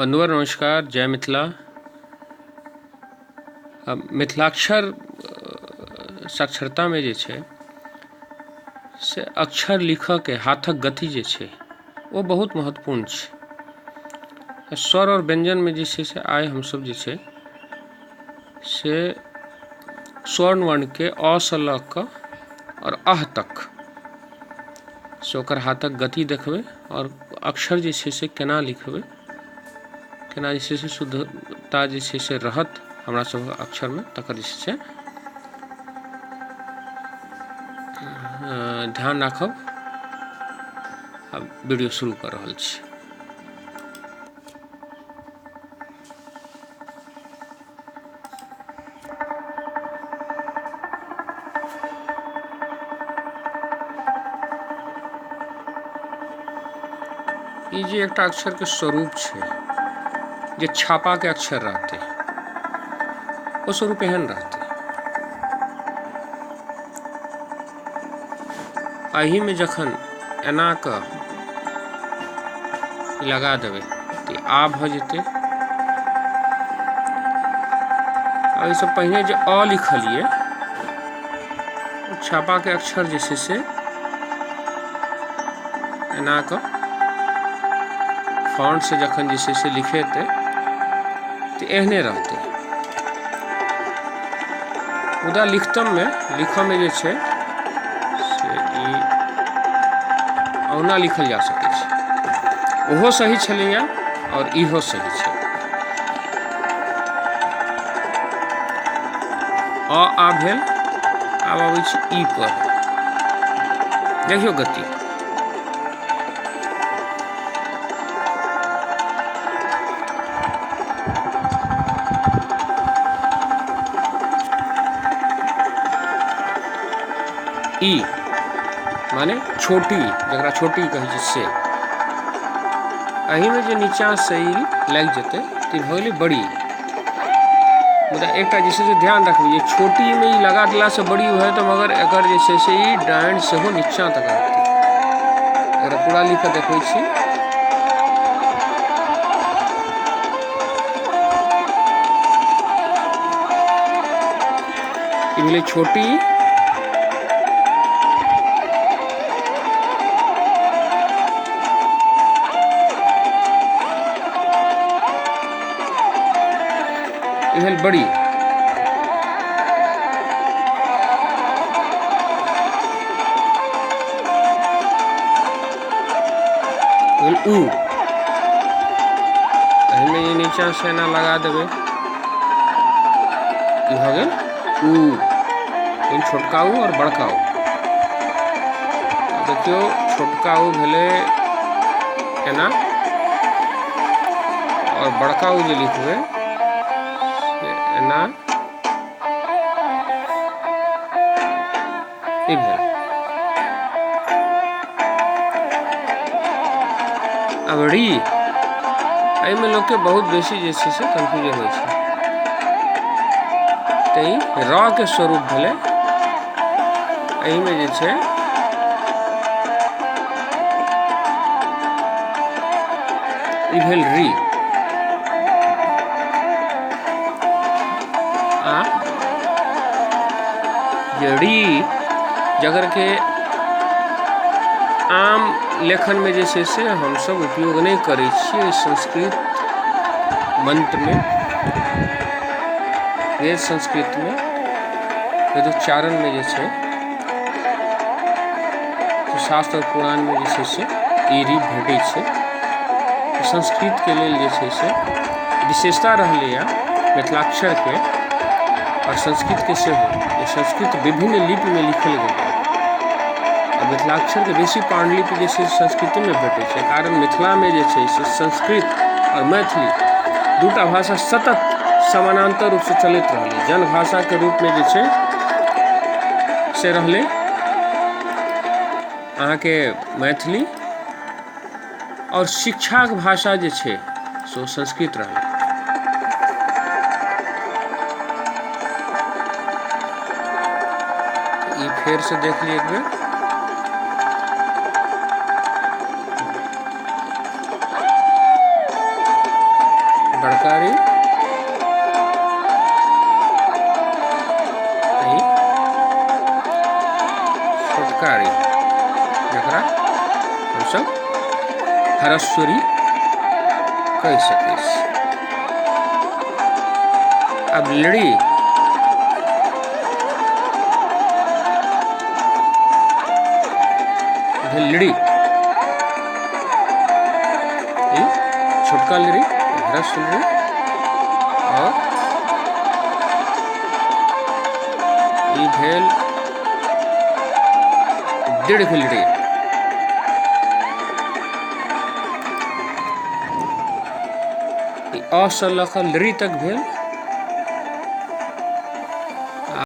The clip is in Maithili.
बन्धुवर नमस्कार, जय मिथिला। मिथिलाक्षर साक्षरतामे जे छै से अक्षर लिखऽके हाथक गति जे छै ओ बहुत महत्वपूर्ण छै। स्वर आओर व्यञ्जनमे जे छै से आइ हमसभ जे छै से स्वर्ण वर्णके अ सँ लऽ कऽ आओर अः तक से ओकर हाथक गति देखबै आओर अक्षर जे छै से केना लिखबै, केना जे छै से शुद्धता जे छै से रहत हमरा सभक अक्षरमे, तकर जे छै से ध्यान राखब। आब वीडियो शुरू कऽ रहल छी। ई जे एकटा अक्षरके स्वरूप छै जे छापाके अक्षर रहतै ओ स्वरूप एहन रहतै। एहिमे जखन एना कऽ लगा देबै तऽ आ भऽ जेतै। एहिसँ पहिने जे अ लिखलियै ओ छापाके अक्षर जे छै से एना कऽ फॉन्टसँ जखन जे छै से लिखेतै तऽ एहने रहतै। मुदा लिखतममे लिखऽमे जे छै से ई ओना लिखल जा सकै छै। ओहो सही छलैए आओर इहो सही छै। अ आ भेल। आब अबै छी ई पर, देखियौ गति। ई माने छोटी, जकरा छोटी कहै छै से एहिमे जे नीचाँसँ ई लागि जेतै तऽ ई भऽ गेलै बड़ी। मुदा एकटा जे छै से ध्यान रखबै जे छोटीमे ई लगा देलासँ बड़ी भऽ जेतै, मगर एकर जे छै से ई डाँड़ि सेहो नीचाँ तक रहतै। एकरा पूरा लिख कऽ देखबै छी। ई भेलै छोटी, ई भेल बड़ी। भेल उ। एहिमे जे नीचाँ से एना लगा देबै, ई भऽ गेल उ, लेकिन छोटका उ आओर बड़का उ। देखियौ, छोटका उ भेलै एना आओर बड़का उ जे लिखबै से एना ई भेल। आब री, एहिमे लोकके बहुत बेसी जे छै से कन्फ्यूजन होइ छै। तऽ ई र के स्वरूप भेलै। एहिमे जे छै ई भेल री आ जे री जकर के आम लेखनमे जे छै से हमसभ उपयोग नहि करै छियै। संस्कृत मन्त्रमे, वेद संस्कृतमे, वेदोच्चारणमे जे छै, शास्त्र आओर पुराणमे जे छै से ई री भेटै छै। संस्कृतके लेल जे छै से विशेषता रहलैए मिथिलाक्षरके आओर संस्कृतके सेहो, जे संस्कृत विभिन्न लिपिमे लिखल गेलै आ मिथिलाक्षरके बेसी पाण्डुलिपि जे छै संस्कृतेमे भेटै छै। कारण मिथिलामे जे छै से संस्कृत आओर मैथिली दूटा भाषा सतत समानान्तर रूपसँ चलैत रहलै। जनभाषाके रूपमे जे छै से रहलै अहाँके मैथिली आओर शिक्षाके भाषा जे छै से ओ संस्कृत रहलै। ई फेरसँ देख लिअ एक बेर। बड़का ऋ, ई छोटका ऋ, जकरा हमसभ ह्रस्व ऋ कहि सकै छी। आब लड़ी भेल लड़ी, ई छोटका लड़ी, ह्रस्व लड़ी और ई भेल दीर्घ लड़ी। ई अ सँ लऽ कऽ लृ तक भेल।